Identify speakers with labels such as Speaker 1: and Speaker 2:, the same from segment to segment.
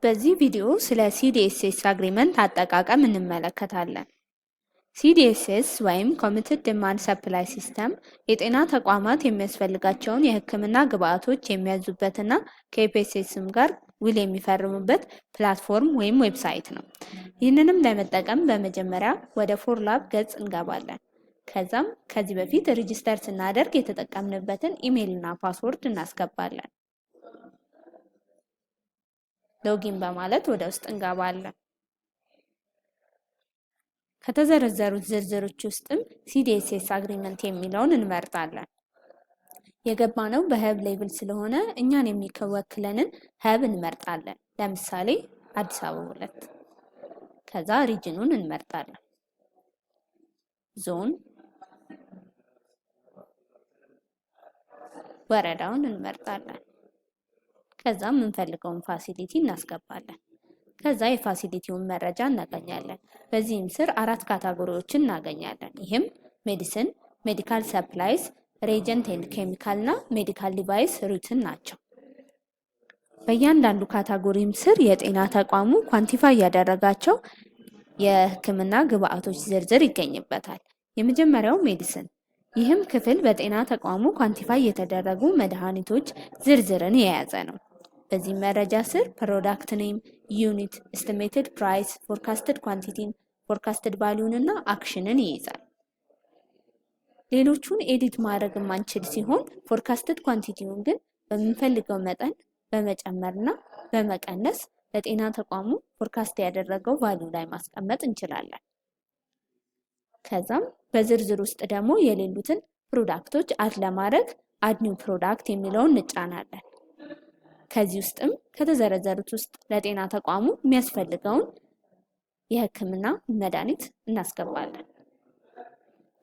Speaker 1: በዚህ ቪዲዮ ስለ CDSS agreement አጠቃቀም እንመለከታለን። CDSS ወይም Committed Demand Supply System የጤና ተቋማት የሚያስፈልጋቸውን የሕክምና ግብዓቶች የሚያዙበትና ከ EPSS ም ጋር ውል የሚፈርሙበት platform ወይም website ነው። ይህንንም ለመጠቀም በመጀመሪያ ወደ ፎርላብ ገጽ እንገባለን። ከዛም ከዚህ በፊት register ስናደርግ የተጠቀምንበትን ኢሜይል እና password እናስገባለን። Login በማለት ወደ ውስጥ እንገባለን። ከተዘረዘሩት ዝርዝሮች ውስጥም CDSS agreement የሚለውን እንመርጣለን። የገባነው በ hub level ስለሆነ እኛን የሚወክለንን hub እንመርጣለን። ለምሳሌ አዲስ አበባ 2። ከዛ region ኑን እንመርጣለን። ዞን፣ ወረዳውን እንመርጣለን። ከዛ የምንፈልገውን facility እናስገባለን። ከዛ የ facility ውን መረጃ እናገኛለን። በዚህም ስር አራት category ዎችን እናገኛለን። ይህም medicine፣ medical supplies፣ reagent and chemical እና medical device routine ናቸው። በእያንዳንዱ category ም ስር የጤና ተቋሙ quantify ያደረጋቸው የሕክምና ግብአቶች ዝርዝር ይገኝበታል። የመጀመሪያው medicine፣ ይህም ክፍል በጤና ተቋሙ quantify የተደረጉ መድኃኒቶች ዝርዝርን የያዘ ነው። በዚህ መረጃ ስር product name፣ unit፣ estimated price፣ forecasted quantity ን፣ forecasted value ን እና action ን ይይዛል። ሌሎቹን edit ማድረግ የማንችል ሲሆን forecasted quantity ውን ግን በምንፈልገው መጠን በመጨመርና በመቀነስ ለጤና ተቋሙ forecast ያደረገው value ላይ ማስቀመጥ እንችላለን። ከዛም በዝርዝር ውስጥ ደግሞ የሌሉትን product ኦች add ለማድረግ add new product የሚለውን እንጫናለን። ከዚህ ውስጥም ከተዘረዘሩት ውስጥ ለጤና ተቋሙ የሚያስፈልገውን የሕክምና መድኃኒት እናስገባለን።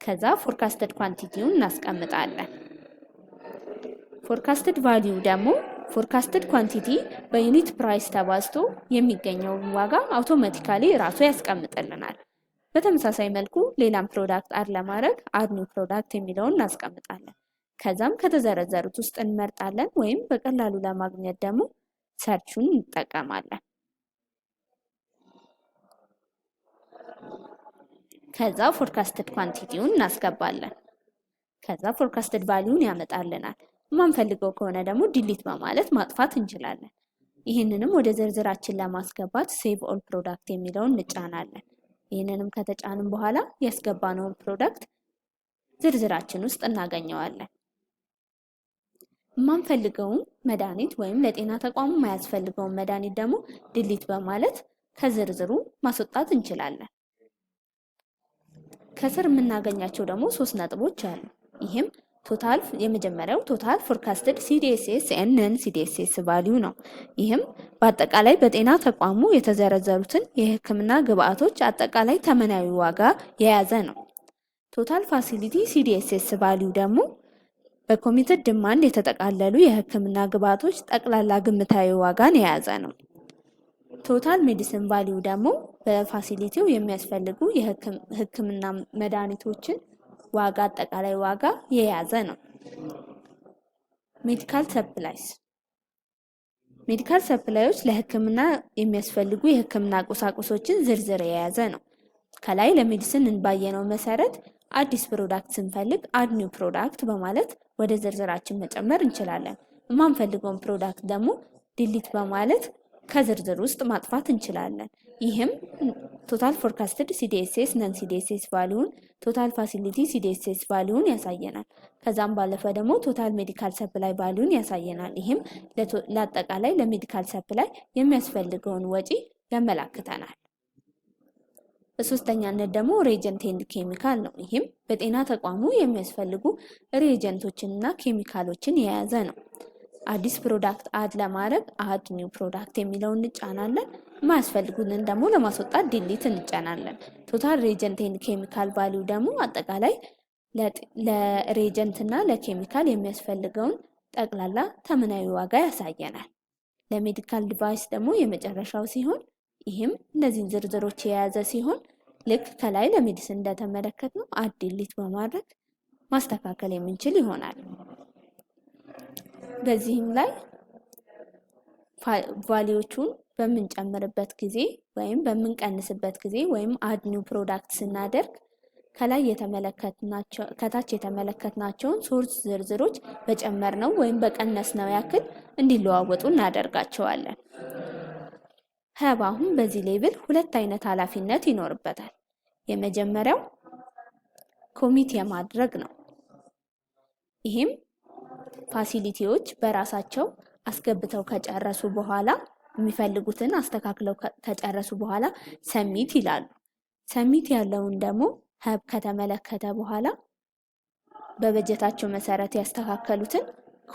Speaker 1: ከዛ forecasted quantity ውን እናስቀምጣለን። Forecasted value ደግሞ forecasted quantity በ unit price ተባዝቶ የሚገኘውን ዋጋ automatically ራሱ ያስቀምጥልናል። በተመሳሳይ መልኩ ሌላም product add ለማድረግ add new product የሚለውን እናስቀምጣለን። ከዛም ከተዘረዘሩት ውስጥ እንመርጣለን ወይም በቀላሉ ለማግኘት ደግሞ search ኡን እንጠቀማለን። ከዛ forecasted quantity ውን እናስገባለን። ከዛ forecasted value ን ያመጣልናል። የማንፈልገው ከሆነ ደግሞ delete በማለት ማጥፋት እንችላለን። ይህንንም ወደ ዝርዝራችን ለማስገባት save all product የሚለውን እንጫናለን። ይህንንም ከተጫንን በኋላ ያስገባነውን product ዝርዝራችን ውስጥ እናገኘዋለን። የማንፈልገውን መድኃኒት ወይም ለጤና ተቋሙ የማያስፈልገውን መድኃኒት ደግሞ delete በማለት ከዝርዝሩ ማስወጣት እንችላለን። ከስር የምናገኛቸው ደግሞ ሶስት ነጥቦች አሉ። ይህም total የመጀመሪያው total forecasted CDSS and non CDSS value ነው። ይህም በአጠቃላይ በጤና ተቋሙ የተዘረዘሩትን የሕክምና ግብአቶች አጠቃላይ ተመናዊ ዋጋ የያዘ ነው። Total facility CDSS value ደግሞ በ committed demand የተጠቃለሉ የሕክምና ግብአቶች ጠቅላላ ግምታዊ ዋጋን የያዘ ነው። Total medicine value ደግሞ በ facility ው የሚያስፈልጉ የሕክምና መድኃኒቶችን ዋጋ አጠቃላይ ዋጋ የያዘ ነው። Medical supplies፣ medical supply ዮች ለሕክምና የሚያስፈልጉ የሕክምና ቁሳቁሶችን ዝርዝር የያዘ ነው። ከላይ ለ medicine ባየነው መሰረት አዲስ product ስንፈልግ add new product በማለት ወደ ዝርዝራችን መጨመር እንችላለን። የማንፈልገውን product ደግሞ delete በማለት ከዝርዝር ውስጥ ማጥፋት እንችላለን። ይህም total forecasted CDSS non CDSS value ን፣ total facility CDSS value ን ያሳየናል። ከዛም ባለፈ ደግሞ total medical supply value ን ያሳየናል። ይህም ለአጠቃላይ ለ medical supply የሚያስፈልገውን ወጪ ያመላክተናል። በሶስተኛነት ደግሞ reagent and chemical ነው። ይህም በጤና ተቋሙ የሚያስፈልጉ reagent ኦችንና ኬሚካሎችን የያዘ ነው። አዲስ product add ለማድረግ add new product የሚለውን እንጫናለን። የማያስፈልጉንን ደግሞ ለማስወጣት delete እንጫናለን። Total reagent and chemical value ደግሞ አጠቃላይ ለ reagent እና ለኬሚካል የሚያስፈልገውን ጠቅላላ ተመናዊ ዋጋ ያሳየናል። ለ medical device ደግሞ የመጨረሻው ሲሆን ይህም እነዚህን ዝርዝሮች የያዘ ሲሆን ልክ ከላይ ለ medicine እንደተመለከትነው add delete በማድረግ ማስተካከል የምንችል ይሆናል። በዚህም ላይ value ዎቹን በምንጨምርበት ጊዜ ወይም በምንቀንስበት ጊዜ ወይም add new product ስናደርግ ከላይ የተመለከትናቸው ከታች የተመለከትናቸውን ሶስት ዝርዝሮች በጨመርነው ወይም በቀነስነው ያክል እንዲለዋወጡ እናደርጋቸዋለን። Hub አሁን በዚህ level ሁለት አይነት ኃላፊነት ይኖርበታል። የመጀመሪያው commit የማድረግ ነው። ይህም facility ዎች በራሳቸው አስገብተው ከጨረሱ በኋላ፣ የሚፈልጉትን አስተካክለው ከጨረሱ በኋላ submit ይላሉ። Submit ያለውን ደግሞ hub ከተመለከተ በኋላ በበጀታቸው መሰረት ያስተካከሉትን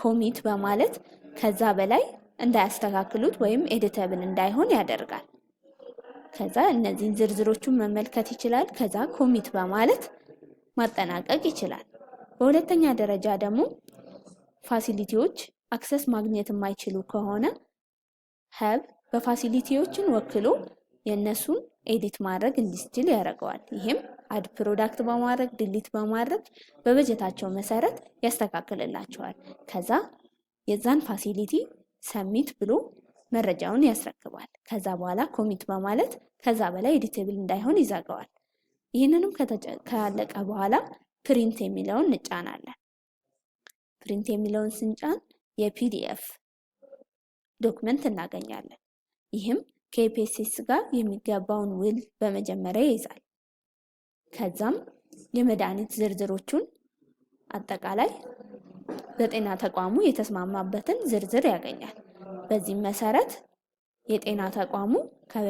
Speaker 1: commit በማለት ከዛ በላይ እንዳያስተካክሉት ወይም editable እንዳይሆን ያደርጋል። ከዛ እነዚህን ዝርዝሮቹን መመልከት ይችላል። ከዛ commit በማለት ማጠናቀቅ ይችላል። በሁለተኛ ደረጃ ደግሞ facility ዎች access ማግኘት የማይችሉ ከሆነ hub በ facility ዎችን ወክሎ የእነሱን edit ማድረግ እንዲችል ያደርገዋል። ይህም add product በማድረግ፣ delete በማድረግ በበጀታቸው መሰረት ያስተካክልላቸዋል። ከዛ የዛን facility submit ብሎ መረጃውን ያስረክባል። ከዛ በኋላ commit በማለት ከዛ በላይ editable እንዳይሆን ይዘጋዋል። ይህንንም ካለቀ በኋላ print የሚለውን እንጫናለን። Print የሚለውን ስንጫን የ PDF document እናገኛለን። ይህም ከ EPSS ጋር የሚገባውን ውል በመጀመሪያ ይይዛል። ከዛም የመድኃኒት ዝርዝሮቹን አጠቃላይ በጤና ተቋሙ የተስማማበትን ዝርዝር ያገኛል። በዚህም መሰረት የጤና ተቋሙ ከ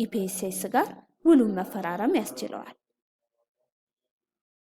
Speaker 1: EPSS ጋር ውሉን መፈራረም ያስችለዋል።